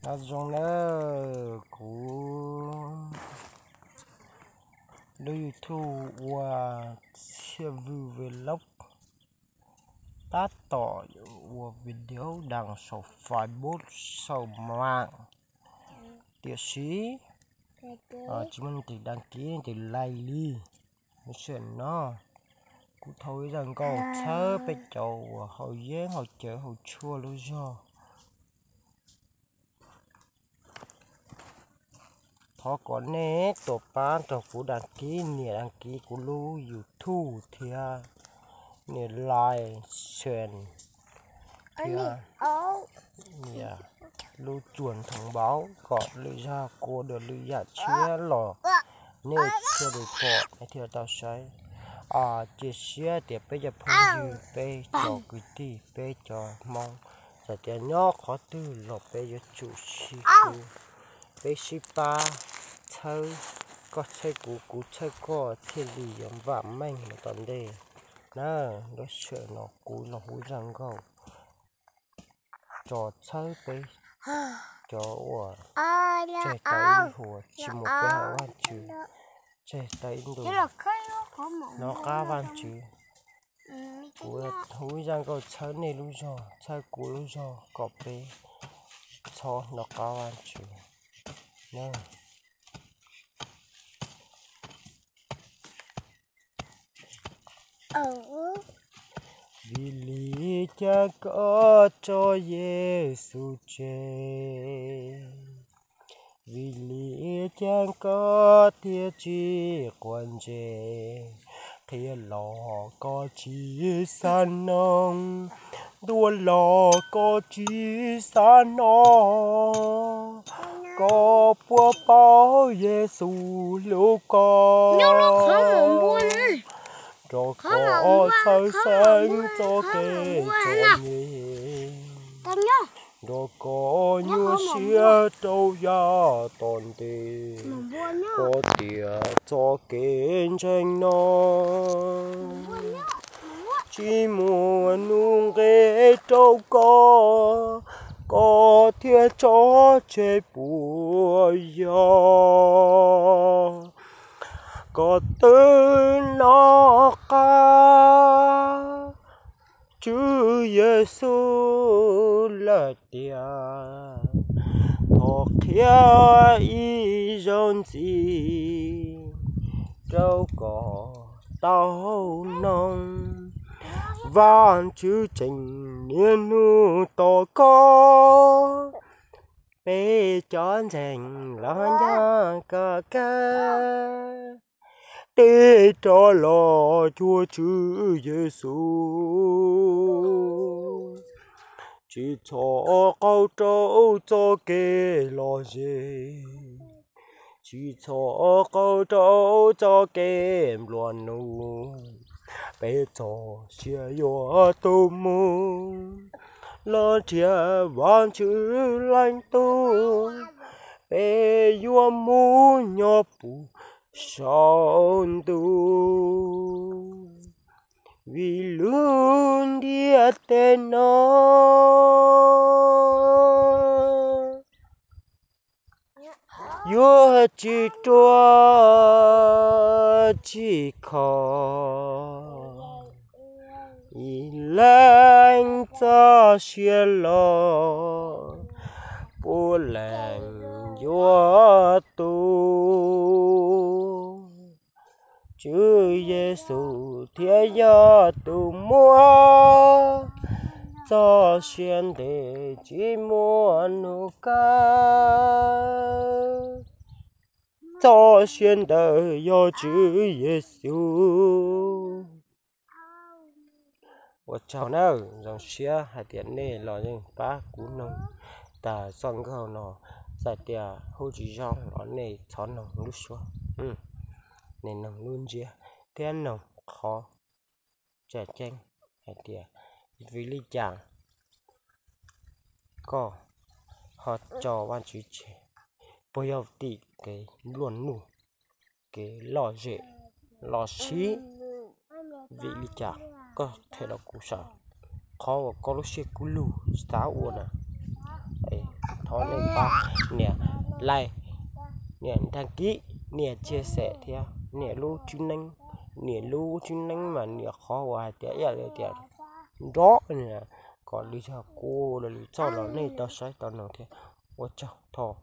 Nyob zoo nawb, kuv lub YouTube ua Txhiaj Vwj Vlog tab tom ua video đăng saum Facebook saum mạng, tiam sis tsis muaj leej twg đăng ký, leej twg like li. Lub sij hawm no kuv thov ib zaj nkauj txhawb peb cov uas haus yeeb haus cawv haus tshuaj lub zog. Thov kom nej tuaj pab rau kuv đăng ký, nias đăng ký kuv lub YouTube thiab nias like, share thiab nias lub chuaj thông báo kom lwm zaj kuv ua dua lwm yam tshiab los nej thiaj li pom, nej thiaj tau saib. Cia siab tias peb cov phooj ywg, peb cov kwv tij, peb cov Hmoob, txawm tias nyob qhov twg los peb yuav tsum sib hlub, peb sib pab, txhawb, koj txhawb kuv, kuv txhawb koj thiaj li yuav vam meej mus tom ntej na. Lub sij hawm no kuv los hu zaj nkauj tso txhawb peb cov uas tseg tau ib huam tsis mus peb hauv Vajtswv, tseg tau ib ntus hnov qab Vajtswv. Kuv hu zaj nkauj txhawb nej lub zog, txhawb kuv lub zog kom peb txhob hnov qab Vajtswv. Vim li cas koj tso Yexus tseg? Vim li cas koj thiaj tsis quav ntsej? Qhia los koj tsis xav noog, ntuas los koj tsis xav hnov. Koj puas paub Yexus hlub koj? Rau koj txhawj xeeb txoj kev txom nyem, rau koj nyuaj siab rau yav tom ntej. Koj tias txoj kev ntseeg no tsis muaj nuj nqis rau koj, koj thiaj tso tseg puas yog? Koj twb hnov qab Tswv Yexus lawm tias, thov qhia ib zaug ntxiv rau kom tau noog. Vajtswv tseem niaj hnub tos koj, peb cov ntseeg los ncaj koj kawg. Tig rov los cuag Tswv Yexus, tsis txhob qaug rau txoj kev lom zem, tsis txhob qaug rau txoj kev nplua nuj. Peb txoj sia yuav tu mus los nrhiav Vajtswv Leej Tub, peb yuav mus nyob puv saum ntuj. Vim lub ntiaj teb no yuav tsis ruaj tsis khov, ib leeg txoj sia los puav leej yuav tu. Tswv Yexus thiaj yog tus muaj txoj sia ntev tsis muaj hnub kawg. Txoj sia ntawd yog Tswv Yexus. Ua tsaug nawb, zoo siab hais tias nej los yeej pab kuv noog tas txoj nkauj no. Txawm tias hu tsis zoo los nej txhob noog lub suab, nej noog lub ntsiab thiab noog qhov tseem ceeb hais tias vim li cas koj ho tso Vajtswv tseg, puas yog tim kev nplua nuj, kev lom zem los sis vim li cas? Koj qhia rau kuv saib qhov uas koj lub siab kub lug xav ua na. thov nej pab nias like, nias đăng ký, nias chia sẻ thiab nias lub tswb neeb. Nias lub tswb neeb mas nias qhov uas hais tias ib yam li tias nrov, kom lwm yog kuv ua lwm txoj los nej tau saib tau noog thiab. Ua tsaug, thov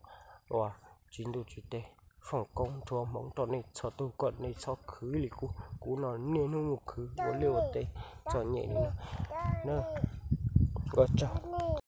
ua Tswv Ntuj Tswv Teb foom koob nrog hmoov rau nej txhua tus kom nej txhob khwv li kuv. Kuv no niaj hnub mus khwv ua liaj ua teb txom nyem li no. Ua tsaug.